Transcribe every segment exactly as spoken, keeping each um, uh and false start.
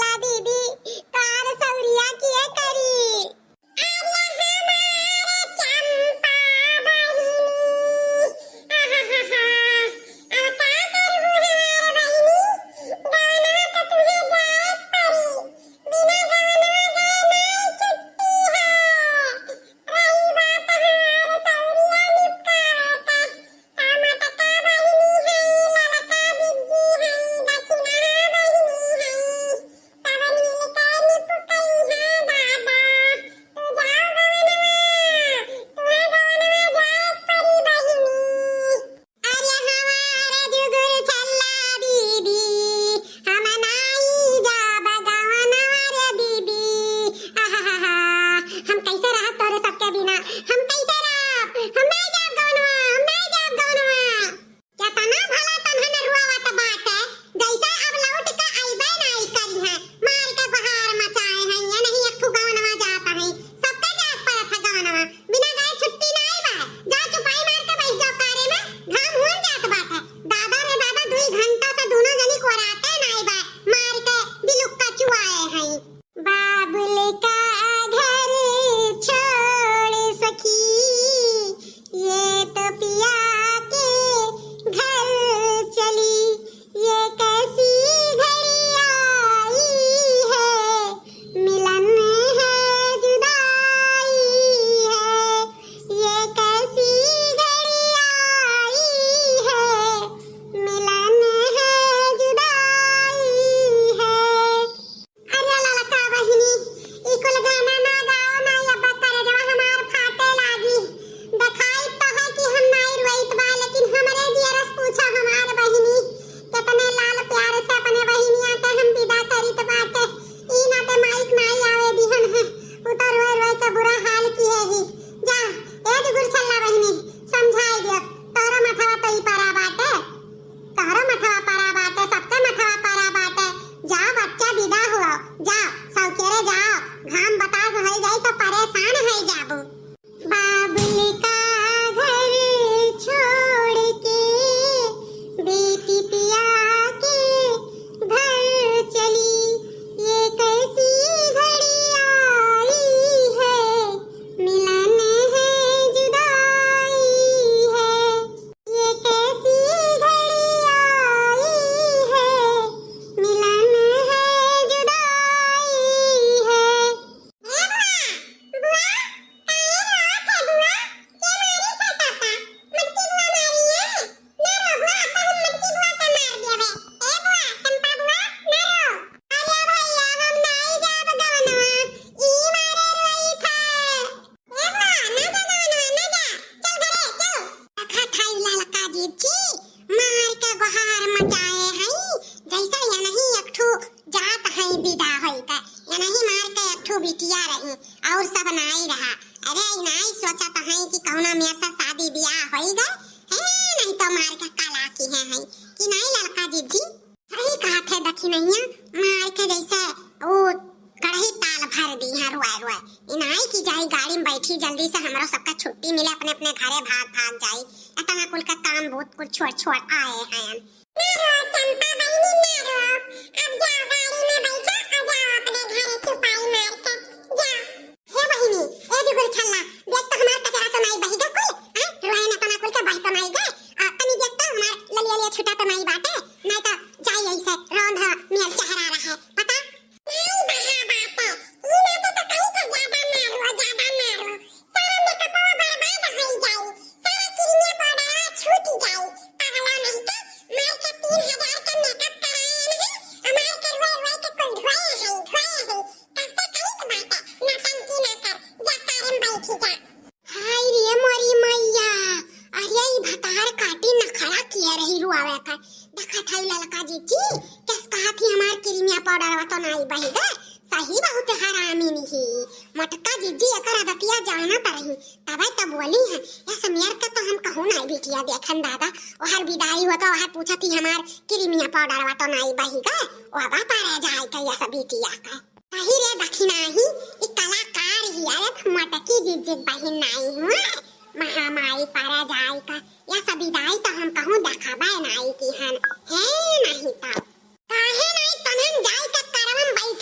चंपा दीदी, तोहार सौरिया किए करी? अरे हमार चंपा बहिनी, आहाहा, अब का करबू हमार बहिनी? गवनवा त तुहे जाए परी, बिना गवनवा गए नाई छुट्टी है। रही बात हमार सौरिया निपकावे का, त मोटका बहिनी है, ललका जिज्जी है, दक्षिणा बहिनी है, सबन मिलके निपकई है दादा। तू जाओ गवनवा, तुहे गवनवा जाए परी बहिनी। अरे हमार जुगुर छल्ला दीदी, हम नाई जाब गवनवा रे दीदी। आहाहा, हम कैसे रहब तोरे सबके बिना? हम कैसे रहब? हम नाई जाब गवनवा, हम नाई जाब गवनवा। केतना भला तनहन रुआवत बाटे, जैसे अब लौट के अइबे नाई करिहैं। मार के गोहार मचाए हैं, ये नहीं एक ठो गवनवा जात है, सबके जाए पड़त है गवनवा। बिना गए छुट्टी नाई बा। जा चुपाई मार के बैठ जाओ कारे में, घाम हुन जात बाटे। दादा रे दादा, दुई घंटा से दोनों जनी कोराते नाई बा, मार के बिलुक्का चुआए हैं। बाबुल का घर छोड़ सखी, ये तो पिया के घर चली। ये कैसी घड़ी आई है, मिलन है जुदाई है। ये कैसी घड़ी आई है, मिलन है जुदाई है। अरे ललका बहिनी, ई कुल गाना ना गाओ ना, ये बकरजवा हमार फाटे लागी। देखाई तो है कि हम नाई रोइत बा, लेकिन हमरे जियरस पूछा हमार बहिनी, कितने लाल प्यार से अपने बहिनिया के हम विदा करित बाटे। ई ना ते माइक नाई आवे दिहन है, उ तो रोए रोए के बुरा हाल किहे ही। जा, ए जुगुर छल्ला बहिनी, समझाई दियो, तोरो मथवा तो ई परा बाटे। तोहरो मथवा परा बाटे, सबके मथवा परा बाटे। जाओ बच्चा, विदा हुआ, जाओ, सौकेरे जाओ, घाम बतास होई जाई तो परेशान होई जाबू। बाबुल का घर छोड़ के बेटी पिया के घर चली, ये कैसी घड़ी आई है, मिलन है जुदाई है। ये कैसी घड़ी आई है, मिलन है जुदाई है। ए बुआ, बुआ, काहे रोवत है बुआ? के मारी सटाता? मटकी बुआ मारी है? ना रो बुआ, अपन मटकी बुआ के मार देवे। ए बुआ, चंपा बुआ, ना रो। अरे भैया, हम नाई जाब गवनवा, ई मारे रोई था। ए बुआ, ना जा गवनवा, ना जा। चल घरे, चल। देखा था ई ललका जिज्जी, मार के गोहार मचाए हैं, जैसे यनही एक ठो जात हैं विदा होई के, यनही मार के एक ठो बिटिया रही, और सब नाई रहा। अरे, ई नाई सोचत हैं कि कौना में से शादी ब्याह होई गए, हे, नहीं तो मार के काला किहे हैं, कि नाई ललका जिज्जी? सही कहत है दखिनहिया, मार के जैसे उ कढ़ई ताल भर दिहे रोए रोए। ई नाई कि जाई गाड़ी में बैठी, जल्दी से हमरो सबका छुट्टी मिले, अपने अपने घरे भाग भाग जाई। इतना कुल का काम बहुत कुल छोड़ छोड़ आए हैं। ना रो चंपा बहिनी, ना रो, अब जाओ गाड़ी में बैठो, आ जाओ अपने घरे चुपाई मार के, जाओ। हे बहिनी, ए जुगुर छल्ला, देख तो हमार कचरा तो नाई बही गा कुल, हैं? रोए ना तना कुल के बह तो नाई गा। आ, तनी देख तो हमार ललिया लिया छुटा तो नाई बाटे, नाई तो जाई ऐसे रौंद मियल चेहरा रहे, पता? नाई बहा बाटे, ई नाते तो कहीं के ज्यादा ना रो, ज्यादा ना रो। सारा मेकअपवा बर्बाद होई जाई, सारा क्रीमिया पाउडरवा छूट जाई। पगला नहीं के, मार के तीन हजार के मेकअप कराए नहीं, हमार के रोए रोए के कुल धोए हैं, धोए हैं। कब से कहीं के बाटे, नौटंकी ना कर, जा कार में बैठी जा। हाय रे मोरी मैया, अरे ई भतार काटी नखरा किया रही रुआवे का। देखत हई ललका जिज्जी, कस कहत ही हमार क्रीमिया पाउडरवा तो नाई बही गे, सही बहुत हरामी नहीं। मोटका जिज्जी एकर आदतिया जानत रही, तबे तो बोली है। यस मेर का तो हम कहूँ नाई बिटिया देखन दादा, ओहर विदाई होत, ओहर पूछत ही हमार क्रीमिया पाउडरवा तो नाई बही गे, ओबा परे जाए के यस बिटिया का। सही रे दखिनाही, ई कलाकार ही, अरे मोटकी जिज्जी बहिन नाई हुआ, महामाई परा जाई का, या सब विदाई तो हम कहूँ देखाबे नाई की हन, हे नहीं तो। काहे नाई तनन जाई का करवन बैठ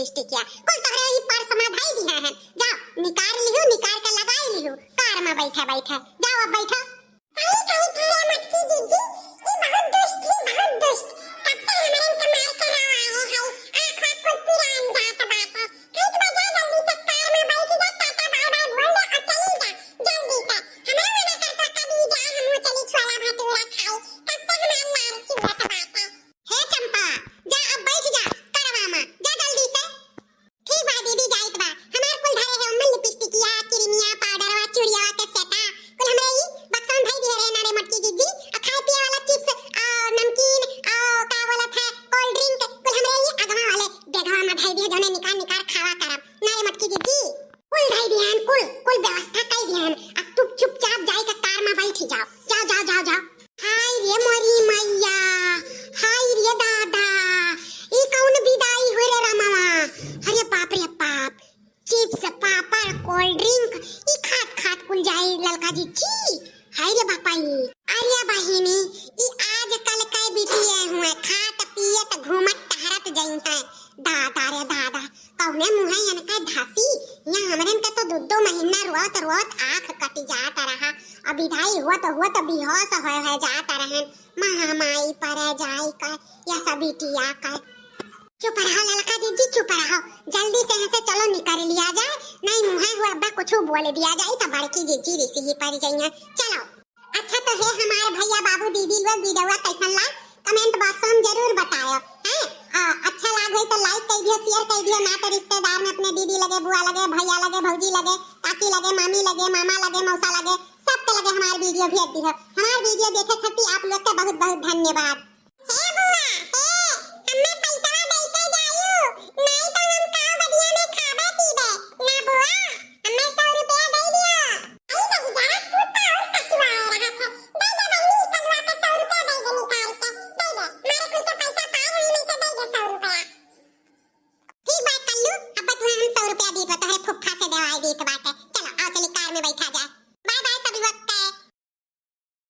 लिपस्टिकिया कुल तोहरे ई पर्स मा धई दिहे हैं। जाओ, निकार लिहू, निकार के लगाई लिहू। कार मा बैठे बैठे। जाओ, अब बैठो। सही कही थे रे मटकी जिज्जी, ई बहुत दुष्ट ही, बहुत दुष्ट। कब से हमरन के मार के ना आए हैं, आँख वाँख कुल पिरान जात बाटे। कहित बा जा जल्दी से कार मा बैठ जा, टाटा बाय बाय बोल दे और चली जा, जल्दी से। हमरा मना करता कभी जा, हमहू चली छोला भटूरा खाई, कब से हमार लार चुवत बाटे। हे चंपा, जा अब बैठ जा, करवा मा, जा जल्दी से। ठीक बा दीदी, जाइत बा। हमार कुल धरे है ओमन लिपस्टिकिया, क्रीमिया, पाउडरवा, चूड़ियावा के सेटा। कुल हमरे ई बक्सा मा धई दिहे रहे ना रे मटकी जिज्जी। आ खाए पिए वाला चिप्स, आ नमकीन, आ का बोलत है, कोल्ड ड्रिंक, कुल हमरे ई अगवा वाले बेगवा मा धई दिहे, जौने निकार निकार खावा करब। ना रे मटकी जिज्जी। कुल धई दिहन, कुल, कुल व्यवस्था कई दिहन। अब तू चुपचाप जाई के कार मा बैठ जाओ। जाओ, जाओ, जाओ, जाओ। हाय रे मोरी मैया, हाय रे दादा, ई कौन विदाई हो रे रामवा? अरे बाप रे बाप, चिप्स, पापड़, कोल्ड ड्रिंक, ई खात खात कुल जाई ललका जी, छी। हाय रे बापा ई। अरे बहिनी, ई आजकल के बिटिये हुए, खात पियत घूमत टहरत जइहैं। दादा रे दादा, कौने मुँहे इनका धासी, यहाँ हमरन के तो दो दो महीना रोत रोत आँख कटि जात रहा, अब विदाई होत होत बेहोश होए होए जात रहन। महामाई परे जाई का, या सब बिटिया का। चुप रहो ललका जिज्जी, चुप रहो, जल्दी से यहाँ से चलो निकर लिया जाए, नहीं मुँहे हुए अब्बा कुछ बोल दिया जाए तो बड़की जिज्जी रिसी ही पड़ जइहैं। चलो। अच्छा तो हे हमार भैया बाबू दीदी लोग, वीडियोवा कैसन लाग, कमेंट बॉक्स मा जरूर बतायो, हैं? आ, अच्छा लाग होई तो लाइक कई दियो, शेयर कई दियो, ना तो रिश्तेदार मा अपने दीदी लगे, बुआ लगे, भैया लगे, भौजी लगे, काकी लगे, मामी लगे, मामा लगे, मौसा लगे, सबके लगे हमार वीडियो भेज दियो। हमार वीडियो देखे खातिर आप लोग के बहुत बहुत धन्यवाद।